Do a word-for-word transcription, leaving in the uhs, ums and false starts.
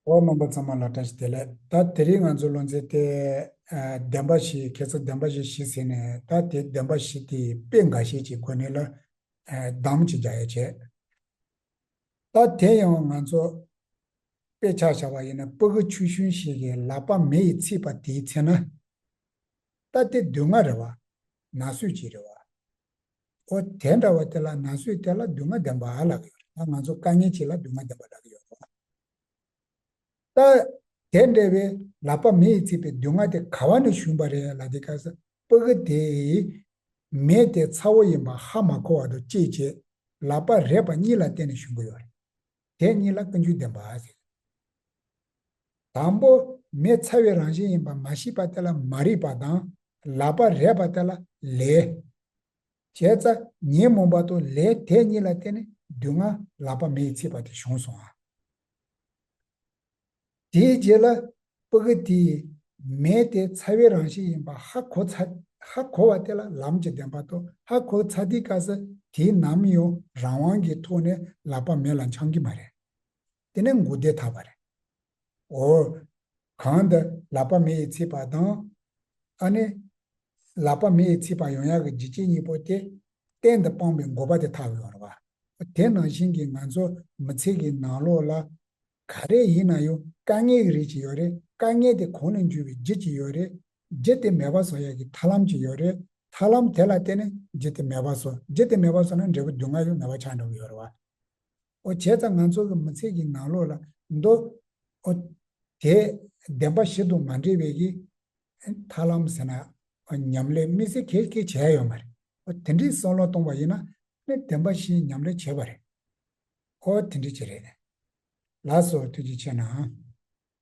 འོ། རྣམ་པ་ཚང་མ་ལ་བཀྲ་ཤིས་བདེ་ལེགས། ད་དེ་རིང་ང་ཚོ་བློ་འཛིན་དེ་ཨ་བདེན་པ་བཞི། ཁྱད་མཚར་བདེན་པ་བཞི་བཞི་ཟེར་ནས། ད་དེ་བདེན་པ་བཞི་དེ་དཔེ་འགའ་ཤས་ཀྱི་སྒོ་ནས་ལ་ཨ་གདམས་ཅིག་རྒྱག་ཡ་བྱས། ད་དེ་ཡང་ང་ཚོ་དཔེ་ཆ་བཞག་པ་ཡིན་ན། སྤུ་གུ་ཆུང་ཆུང་ཞིག་གི་ལག་པ་མེ་ཡིས་ཚིག་པ་དེའི་ཚེ་ན། ད་དེ་སྡུག་བསྔལ་རེད་བ། ན་ཟུག་ཅིག་རེད་བ། འོ། དེ་འདྲ་བ་དེ་ལ། ན་ཟུག་དེ་ལ་སྡུག་བསྔལ་བདེན་པ་ལབ་ཀྱི་ཡོད་རེད། ད་ང་ཚོ་དཀའ་ངལ་ཅིག་ལ་སྡུག་བསྔལ་བདེན་པ་ལབ་ཀྱི་ཡོད་རེད་བ། ད་དེ་འདྲ་བའི་ལག་པ་མེ་ཡིས་ཚིག་པའི་སྡུག་བསྔལ་དེ་ག་བ་ནས་བྱུང་བ་རེད་ལབ་དུས་སྐབས་སུ། སྤུ་གུ་དེས་མེ་དེ་ཚ་བོ་ཡིན་པ་ཧ་མ་གོ་བ་དང་བཅས་བྱས། ལག་པ་རེག་པ་གཉིས་ལ་བརྟེན་ནས་བྱུང་གི་ཡོད་རེད། དེ་གཉིས་ལ་ཀུན་འབྱུང་བདེན་པ་ཟེར། དང་པོ་མེ་ཚ་བའི་རང་བཞིན་ཡིན་པ་མ་ཤེས་པ་དེ་ལ་མ་རིག་པ་དང་། ལག་པ་རེག་པ་དེ་ལ་ལས། བྱས་ཙང་ཉོན་མོངས་པ་དང་ལས་དེ་གཉིས་ལ་བརྟེན་ནས་སྡུག་བསྔལ་ལག་པ་མེ་ཡིས་ཚིག་པ་དེ་བྱུང་སོང་ཨ། དེའི་རྗེས་ལ་སྤུ་གུ་དེས་མེ་དེ་ཚ་བའི་རང་བཞིན་ཡིན་པ་ཧ་གོ་ཚ། ཧ་གོ་བ་དེ་ལ་ལམ་གྱི་བདེན་པ་དང་། ཧ་གོ་ཚར་དུས་སྐབས་སུ་དེའི་ནམ་ཡང་རང་དབང་གི་ཐོག་ནས་ལག་པ་མེ་ལ་འཆང་གི་མ་རེད། དེ་ནས་མགོ་བདེ་ཐར་བ་རེད། འོ། གང་འདི་ལག་པ་མེ་ཡིས་ཚིག་པ་དང་། ཨ་ནི་ལག་པ་མེ་ཡིས་ཚིག་པ་ཡོང་ཡག་གི་རྒྱུ་རྐྱེན་གཉིས་པོ་དེ་གཏན་དུ་སྤངས་པའི་འགོག་པ་དེ་ཐར་ཡོང་རེད་བ། དེ་ནང་བཞིན་གྱི་ང་ཚོ་མི་ཚེ་གི་ནང་ལོགས་ལ་ག་རེ་ཡིན་ན་ཡང་དཀའ་ངལ་གྱི་རིགས་ཅིག་ཡོད་རེད། དཀའ་ངལ་དེ་གང་ནས་འབྱུང་བའི་རྒྱུ་ཅིག་ཡོད་རེད། རྒྱུ་དེ་མེད་པ་བཟོ་ཡག་གི་ཐབས་ལམ་ཅིག་ཡོད་རེད། ཐབས་ལམ་དེ་ལ་བརྟེན་ནས་རྒྱུ་དེ་མེད་པ་བཟོ། རྒྱུ་དེ་མེད་པ་བཟོ་ན་འབྲས་བུ་སྡུག་བསྔལ་ཡང་མེད་པ་ཆགས་འགྲོ་གི་ཡོད་རེད་བ། འོ། བྱས་ཙང་ང་ཚོ་གི་མི་ཚེ་གི་ནང་ལོགས་ལ་མདོ། འོ། དེ་བདེན་པ་བཞི་དང་མ་འབྲེལ་བའི་གི་ཐབས་ལམ་ཟེར་ན། ཉམས་ལེན་དམིགས་བསལ་གང་གང་བྱས་ཡོད་མ་རེད། འོ། དེ་འདྲའི་བསམ་བློ་གཏོང་བ་ཡིན་ན་ནི་བདེན་པ་བཞིའི་ཉམས་ལེན་བྱས་པ་རེད། འོ། དེ་འདྲ་ཅིག་རེད། ལགས་སོ། ཐུགས་རྗེ་ཆེ་གནང་།